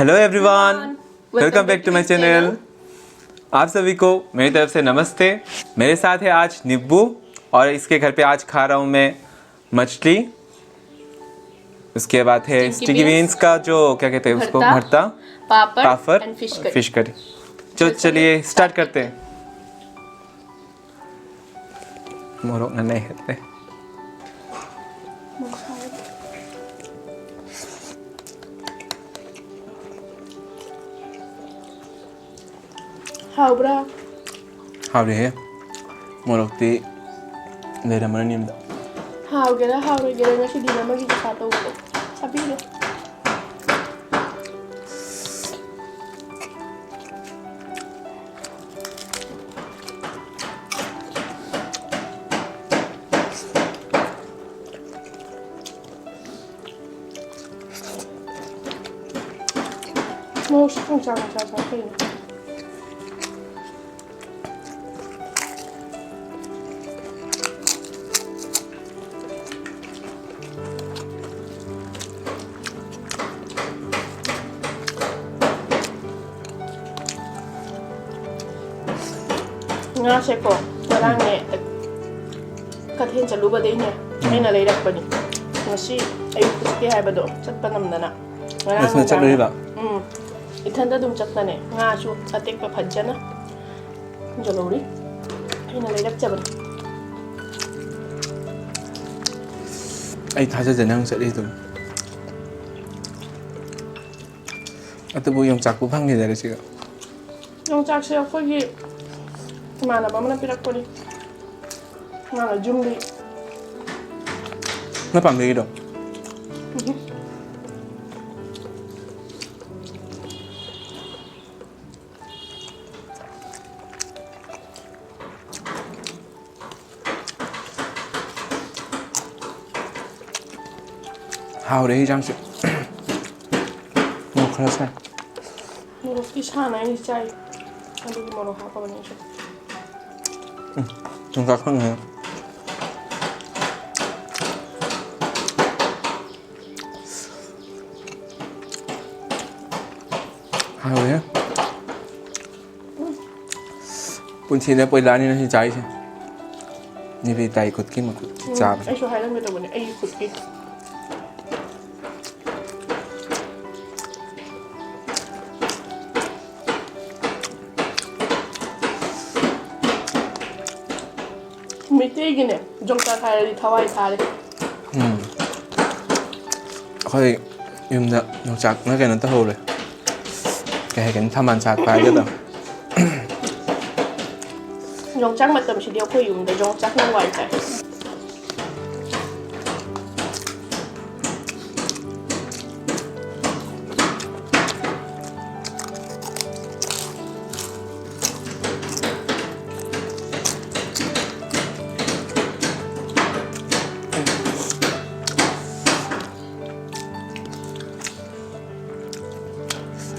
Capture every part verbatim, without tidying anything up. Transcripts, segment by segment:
Hello everyone, welcome back to my channel. आप सभी को मेरी तरफ से नमस्ते। मेरे साथ है आज निब्बू और इसके घर पे आज खा रहा हूँ मैं मछली। उसके बाद है स्टिकी बीन्स का जो क्या कहते हैं उसको, भरता, पापड़, पापड़, फिश करी। चलो चलिए स्टार्ट करते हैं। मोरोक नहीं है। ꯍꯥꯎꯕ꯭ꯔꯥ? ꯍꯥꯎꯔꯦꯍꯦ꯫ ꯃꯣꯔꯣꯛꯇꯤ ꯂꯩꯔꯝꯃꯅꯤ ꯌꯨꯝꯗ꯫ ꯍꯥꯎꯒꯦꯔꯥ ꯍꯥꯎꯔꯣꯏꯒꯦꯔꯥ ꯉꯁꯤꯗꯤ ꯅꯃꯒꯤ ꯗꯁꯥ ꯇꯧꯕꯗꯣ ꯆꯥꯕꯤꯔꯣ꯫ ꯃꯣꯔꯣꯛꯁꯦ ꯈꯪꯆꯥ ꯈꯪꯆꯥ ꯆꯥꯏ ꯀꯩꯅꯣ꯫ ꯉꯥꯁꯦꯀꯣ ꯉꯔꯥꯡꯅꯦ ꯀꯩꯊꯦꯜ ꯆꯠꯂꯨꯕꯗꯩꯅꯦ ꯑꯩꯅ ꯂꯩꯔꯛꯄꯅꯤ꯫ ꯉꯁꯤ ꯑꯌꯨꯛꯇ ꯆꯠꯀꯦ ꯍꯥꯏꯕꯗꯣ ꯆꯠꯄ ꯉꯝꯗꯅ ꯉꯔꯥꯡ ꯉꯁꯤꯅ ꯅꯨꯡꯗꯥꯡ ꯆꯠꯂꯨꯔꯤꯕ? ꯎꯝ꯫ ꯏꯊꯟꯗ ꯑꯗꯨꯝ ꯆꯠꯄꯅꯦ꯫ ꯉꯥꯁꯨ ꯑꯇꯦꯛꯄ ꯐꯖꯅ ꯌꯣꯜꯍꯧꯔꯤ꯫ ꯑꯩꯅ ꯂꯩꯔꯛꯆꯕꯅꯤ꯫ ꯑꯩ ꯊꯥꯖꯗꯅ ꯅꯪ ꯆꯠꯂꯤ ꯑꯗꯨꯝ꯫ ꯑꯗꯨꯕꯨ ꯌꯣꯡꯆꯥꯛꯄꯨ ꯐꯪꯈꯤꯗꯔꯦ ꯁꯤꯒ꯫ ꯌꯣꯡꯆꯥꯛꯁꯦ ꯑꯩꯈꯣꯏꯒꯤ ꯏꯃꯥꯟꯅꯕ ꯑꯃꯅ ꯄꯤꯔꯛꯄꯅꯤ꯫ ꯏꯃꯥꯟꯅꯕ ꯌꯨꯝꯗꯒꯤ꯫ ꯅꯣꯏ ꯄꯥꯝꯕꯤꯒꯤꯗꯣ? ꯎꯝ꯫ ꯍꯥꯎꯔꯦ ꯏꯟꯖꯥꯡꯁꯦ꯫ ꯃꯣꯔꯣꯛ ꯈꯔ ꯁꯥꯏ꯫ ꯃꯣꯔꯣꯛꯇꯤ ꯁꯥꯅ ꯑꯩ ꯆꯥꯏ꯫ ꯑꯗꯨꯒꯤ ꯃꯣꯔꯣꯛ ꯍꯥꯞꯄꯕꯅꯤ ꯑꯩꯁꯨ꯫ ꯎꯝ, ꯌꯣꯡꯆꯥꯛ ꯐꯪꯉꯦ꯫ ꯍꯥꯎꯋꯦ꯫ ꯄꯨꯟꯁꯤꯗ ꯄꯣꯏꯂꯥꯅꯤꯅ ꯁꯤ ꯆꯥꯔꯤꯁꯦ꯫ ꯅꯤꯕꯤꯇꯥꯒꯤ ꯈꯨꯠꯀꯤ ꯃꯈꯨꯠꯀꯤ ꯎꯝ, ꯆꯥꯕꯁꯦ꯫ ꯑꯩꯁꯨ ꯍꯥꯏꯔꯝꯒꯦ ꯇꯧꯕꯅꯦ, ꯑꯩꯒꯤ ꯈꯨꯠꯀꯤ꯫ ꯃꯩꯇꯩꯒꯤꯅꯦ, ꯌꯣꯡꯆꯥꯛ ꯍꯥꯏꯔꯗꯤ ꯊꯋꯥꯏ ꯊꯥꯔꯦ꯫ ꯎꯝ꯫ ꯑꯩꯈꯣꯏ ꯌꯨꯝꯗ ꯌꯣꯡꯆꯥꯛꯅ ꯀꯩꯅꯣ ꯇꯧꯍꯧꯔꯦ꯫ ꯀꯩ ꯍꯥꯏꯒꯅꯤ, ꯊꯝꯕꯥꯜ ꯁꯥꯠꯄ ꯍꯥꯏꯒꯗ꯭ꯔꯥ? ꯌꯣꯡꯆꯥꯛ ꯃꯇꯝꯁꯤꯗꯤ ꯑꯩꯈꯣꯏ ꯌꯨꯝꯗ ꯌꯣꯡꯆꯥꯛꯅ ꯋꯥꯏ ꯆꯥꯏ꯫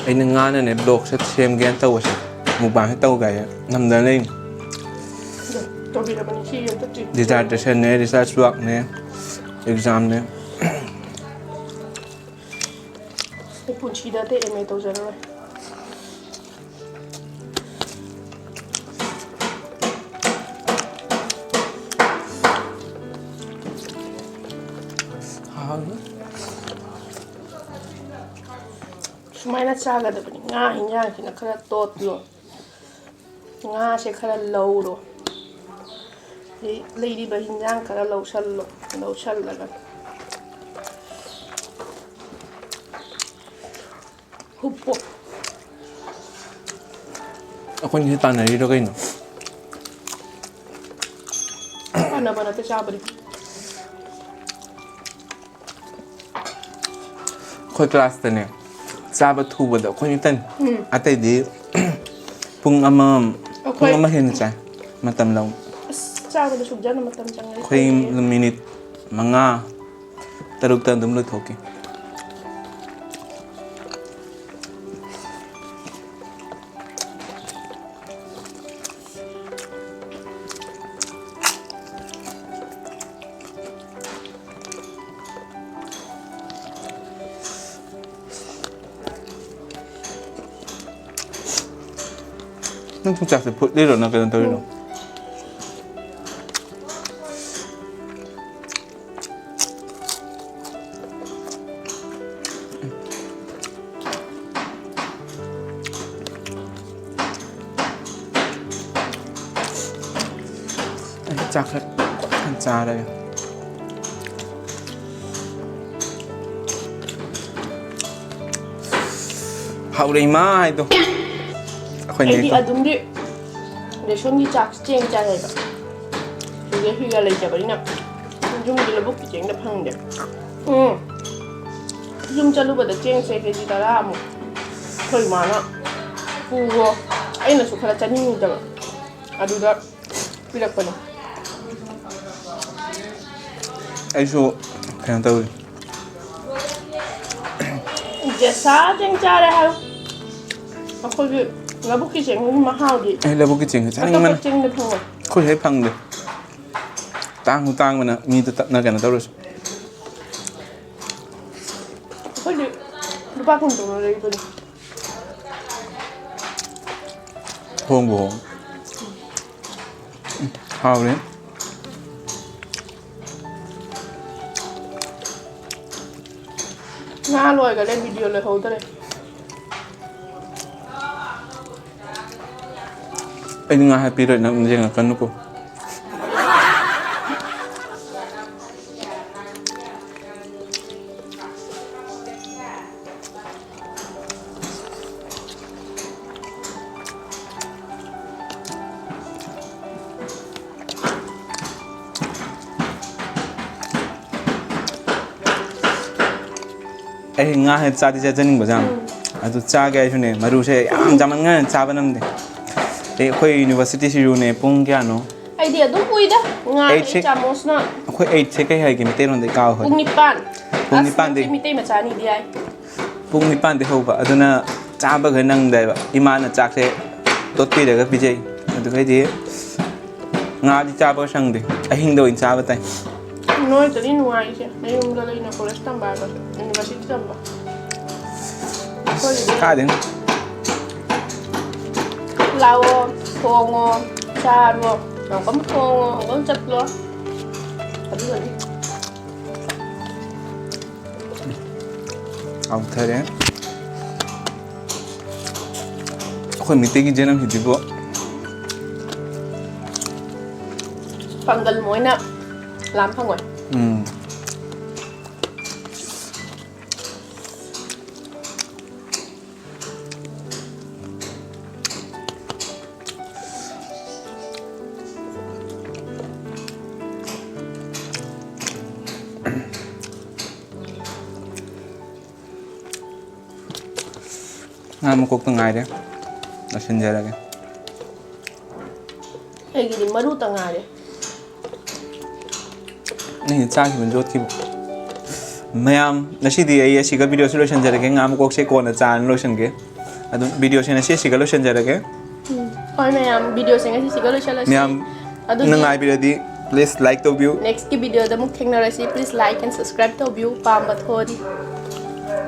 ꯑꯩꯅ ꯉꯥꯅꯅꯦ ꯕ꯭ꯂꯣꯛꯁꯦ ꯁꯦꯝꯒꯦꯅ ꯇꯧꯕꯁꯦ, ꯃꯨꯛꯕꯥꯡꯁꯦ ꯇꯧꯒꯥꯏ ꯅꯝꯗꯅ ꯂꯩ꯫ ꯇꯧꯕꯤꯔꯕꯅꯤ ꯁꯤ ꯑꯝꯇ ꯆꯤꯛ- ꯗꯤꯖꯥꯔꯇꯦꯁꯟꯅꯦ, ꯔꯤꯁꯔꯁ ꯋꯥꯔꯛꯅꯦ, ꯑꯦꯛꯖꯥꯝꯅꯦ꯫ ꯑꯩ ꯄꯨꯟꯁꯤꯗ ꯑꯇꯩ ꯑꯦꯝ ꯑꯦ ꯇꯧꯖꯔꯔꯣꯏ꯫ ꯁꯨꯃꯥꯏꯅ ꯆꯥꯒꯗꯕꯅꯤ꯫ ꯉꯥ ꯍꯤꯟꯖꯥꯡꯁꯤꯅ ꯈꯔ ꯇꯣꯠꯂꯣ꯫ ꯉꯥꯁꯦ ꯈꯔ ꯂꯧꯔꯣ꯫ ꯑꯗꯩ ꯂꯩꯔꯤꯕ ꯍꯤꯟꯖꯥꯡ ꯈꯔ ꯂꯧꯁꯜꯂꯣ꯫ ꯂꯧꯁꯜꯂꯒ ꯍꯨꯞꯄꯣ꯫ ꯑꯩꯈꯣꯏꯅꯤꯁꯦ ꯇꯥꯟꯅꯔꯤꯔꯣ ꯀꯩꯅꯣ? ꯇꯥꯟꯅꯕ ꯅꯠꯇꯦ, ꯆꯥꯕꯅꯤ꯫ ꯑꯩꯈꯣꯏ ꯀ꯭ꯂꯥꯁꯇꯅꯦ, ꯆꯥꯕ ꯊꯨꯕꯗ ꯑꯩꯈꯣꯏ ꯅꯤꯇꯪ꯫ ꯎꯝ꯫ ꯑꯇꯩꯗꯤ ꯄꯨꯡ ꯑꯃ, ꯄꯨꯡ ꯑꯩꯈꯣꯏ ꯑꯃ ꯍꯦꯟꯅ ꯆꯥꯏ, ꯃꯇꯝ ꯂꯧ꯫ ꯑꯁ, ꯆꯥꯕꯗ ꯁꯨꯛ ꯌꯥꯝꯅ ꯃꯇꯝ ꯆꯪꯉꯦ ꯑꯩꯈꯣꯏ ꯑꯩꯈꯣꯏꯗꯤ꯫ ꯃꯤꯅꯤꯠ ꯃꯉꯥ, ꯇꯔꯨꯛꯇ ꯑꯗꯨꯝ ꯂꯣꯏꯊꯣꯛꯈꯤ꯫ ꯅꯪ ꯄꯨꯡꯆꯥꯛꯁꯦ ꯐꯨꯠꯂꯤꯔꯣ, ꯅꯪ ꯀꯩꯅꯣ ꯇꯧꯔꯤꯔꯣ? ꯑꯩ ꯆꯥꯛ ꯈꯔ ꯀꯟꯅ ꯆꯥꯔꯒꯦ꯫ ꯍꯥꯎꯔꯦ ꯏꯃꯥ ꯍꯥꯏꯗꯣ꯫ ꯑꯩꯈꯣꯏ ꯑꯩꯗꯤ ꯅꯦꯛꯇꯣ ꯑꯗꯨꯝꯗꯤ ꯔꯦꯁꯟꯒꯤ ꯆꯥꯛ ꯆꯦꯡ ꯆꯥꯏ ꯍꯥꯏꯕ꯫ ꯁꯤꯗ ꯍꯤꯒ ꯂꯩꯇꯕꯅꯤꯅ ꯌꯨꯝꯒꯤ ꯂꯧꯕꯨꯛꯀꯤ ꯆꯦꯡꯗ ꯐꯪꯗꯦ꯫ ꯎꯝ꯫ ꯌꯨꯝ ꯆꯠꯂꯨꯕꯗ ꯆꯦꯡꯁꯦ ꯀꯦ ꯖꯤ ꯇꯔꯥꯃꯨꯛ ꯑꯩꯈꯣꯏ ꯏꯃꯥꯅ ꯄꯨꯋꯣ, ꯑꯩꯅꯁꯨ ꯈꯔ ꯆꯥꯅꯤꯡꯉꯨꯗꯕ꯫ ꯑꯗꯨꯗ ꯄꯤꯔꯛꯄꯅꯦ꯫ ꯑꯩꯁꯨ ꯀꯩꯅꯣ ꯇꯧꯔꯤ꯫ ꯖꯦꯁꯥ ꯆꯦꯡ ꯆꯥꯔꯦ ꯍꯥꯏꯌꯨ꯫ ꯑꯩꯈꯣꯏꯒꯤ ꯂꯧꯕꯨꯛꯀꯤ ꯆꯦꯡꯒꯤ ꯃꯍꯥꯎꯗꯤ ꯑꯩ ꯂꯧꯕꯨꯛꯀꯤ ꯆꯦꯡꯁꯦ ꯑꯇꯣꯞꯄ ꯆꯥꯅꯤꯡꯕꯅ꯫ ꯆꯦꯡꯗ ꯐꯪꯉꯣꯏ꯫ ꯑꯩꯈꯣꯏ ꯍꯦꯛ ꯐꯪꯗꯦ꯫ ꯇꯥꯡꯁꯨ ꯇꯥꯡꯕꯅ ꯃꯤꯗ ꯇꯞꯅ ꯀꯩꯅꯣ ꯇꯧꯔꯁꯨ꯫ ꯑꯩꯈꯣꯏꯗꯤ ꯂꯨꯄꯥ ꯀꯨꯟ ꯇꯧꯅ ꯂꯩꯕꯅꯦ꯫ ꯍꯣꯡꯕꯨ ꯍꯣꯡ꯫ ꯎꯝ, ꯍꯥꯎꯔꯦ꯫ ꯉꯥ ꯂꯣꯏꯈꯔꯦ, ꯚꯤꯗꯤꯑꯣ ꯂꯣꯏꯍꯧꯗꯔꯦ꯫ ꯑꯩꯗꯤ ꯉꯥ ꯍꯥꯏꯄꯤꯔꯣꯏ, ꯅꯪ ꯌꯦꯡꯉꯛꯀꯅꯨꯀꯣ꯫ ꯑꯩ ꯉꯥ ꯍꯦꯛ ꯆꯥꯗꯤ ꯆꯥꯖꯅꯤꯡꯕ ꯖꯥꯠꯅꯤ꯫ ꯎꯝ꯫ ꯑꯗꯨ ꯆꯥꯒꯦ ꯍꯥꯏꯁꯨꯅꯦ, ꯃꯔꯨꯁꯦ ꯌꯥꯝ ꯆꯥꯃꯟꯈ꯭ꯔꯦ, ꯆꯥꯕ ꯉꯝꯗꯦ꯫ ꯑꯩ, ꯑꯩꯈꯣꯏ ꯌꯨꯅꯤꯚꯔꯁꯤꯇꯤꯁꯤꯁꯨꯅꯦ, ꯄꯨꯡ ꯀꯌꯥꯅꯣ? ꯑꯩꯗꯤ ꯑꯗꯨꯝ ꯎꯏꯗ꯫ ꯉꯥ ꯑꯩꯠꯁꯦ, ꯑꯩ ꯆꯥꯃꯁꯅ꯫ ꯑꯩꯈꯣꯏ ꯑꯩꯠꯁꯦ ꯀꯩ ꯍꯥꯏꯒꯦ ꯃꯩꯇꯩꯂꯣꯟꯗ? ꯑꯩ ꯀꯥꯎꯈ꯭ꯔꯦ꯫ ꯄꯨꯡ ꯅꯤꯄꯥꯟ꯫ ꯄꯨꯡ ꯑꯁ, ꯅꯤꯄꯥꯟꯗꯤ ꯅꯪꯁꯦ ꯃꯤꯇꯩ ꯃꯆꯥꯅꯤꯗꯤ ꯍꯥꯏ꯫ ꯄꯨꯡ ꯅꯤꯄꯥꯟꯗꯤ ꯍꯧꯕ, ꯑꯗꯨꯅ ꯆꯥꯕꯒ ꯅꯪꯗꯦꯕ꯫ ꯏꯃꯥꯅ ꯆꯥꯛꯁꯦ ꯇꯣꯠꯄꯤꯔꯒ ꯄꯤꯖꯩ꯫ ꯑꯗꯨꯒꯩꯗꯤ ꯉꯥꯗꯤ ꯆꯥꯕ ꯁꯪꯗꯦ, ꯑꯍꯤꯡꯗ ꯑꯣꯏꯅ ꯆꯥꯕ ꯇꯥꯏ꯫ ꯅꯣꯏꯗꯗꯤ ꯅꯨꯡꯉꯥꯏꯁꯦ, ꯅꯌꯨꯝꯗ ꯂꯩꯅ ꯀꯣꯂꯦꯖ ꯇꯝꯕ ꯍꯥꯏꯕꯁꯦ, ꯌꯨꯅꯤꯚꯔꯁꯤꯇꯤ ꯇꯝꯕ꯫ ꯑꯩꯈꯣꯏꯒꯤꯗꯤ ꯀꯥꯏꯗꯩꯅꯣ? ꯂꯥꯛꯑꯣ, ꯊꯣꯡꯉꯣ, ꯆꯥꯔꯣ, ꯑꯃꯨꯛꯀ ꯑꯃꯨꯛ ꯊꯣꯡꯉꯣ, ꯑꯃꯨꯛꯀ ꯑꯃꯨꯛ ꯆꯠꯂꯣ꯫ ꯑꯗꯨꯒꯗꯤ ꯍꯥꯎꯊꯔꯦ꯫ ꯑꯩꯈꯣꯏ ꯃꯤꯇꯩꯒꯤ ꯖꯅꯝꯁꯤꯗꯤꯕꯨ ꯄꯥꯡꯒꯜ ꯃꯣꯏꯅ ꯂꯥꯝ ꯐꯪꯉꯣꯏ꯫ ꯎꯝ꯫ ꯉꯥ ꯃꯀꯣꯛꯇ ꯉꯥꯏꯔꯦ꯫ ꯂꯣꯏꯁꯤꯟꯖꯔꯒꯦ꯫ ꯑꯩꯒꯤꯗꯤ ꯃꯔꯨꯇ ꯉꯥꯏꯔꯦ꯫ ꯑꯩꯅ ꯆꯥꯈꯤꯕ ꯌꯣꯠꯈꯤꯕ꯫ ꯃꯌꯥꯝ, ꯉꯁꯤꯗꯤ ꯑꯩ ꯑꯁꯤꯒ ꯚꯤꯗꯤꯑꯣꯁꯤ ꯂꯣꯏꯁꯤꯟꯖꯔꯒꯦ꯫ ꯉꯥ ꯃꯀꯣꯛꯁꯦ ꯀꯣꯟꯅ ꯆꯥꯔꯅ ꯂꯣꯏꯁꯤꯟꯒꯦ꯫ ꯑꯗꯨꯝ ꯚꯤꯗꯤꯑꯣꯁꯦ ꯉꯁꯤ ꯑꯁꯤꯒ ꯂꯣꯏꯁꯤꯟꯖꯔꯒꯦ꯫ ꯎꯝ꯫ ꯍꯣꯏ ꯃꯌꯥꯝ, ꯚꯤꯗꯤꯑꯣꯁꯦ ꯉꯁꯤ ꯁꯤꯒ ꯂꯣꯏꯁꯤꯜꯂꯁꯤ꯫ ꯃꯌꯥꯝ ꯑꯗꯨꯗꯤ ꯅꯨꯡꯉꯥꯏꯕꯤꯔꯗꯤ please like ꯇꯧꯕꯤꯌꯨ꯫ Next ꯀꯤ ꯚꯤꯗꯤꯑꯣꯗ ꯑꯃꯨꯛ ꯊꯦꯡꯅꯔꯁꯤ꯫ Please like and subscribe ꯇꯧꯕꯤꯌꯨ, ꯄꯥꯝꯕ ꯊꯣꯛꯑꯗꯤ꯫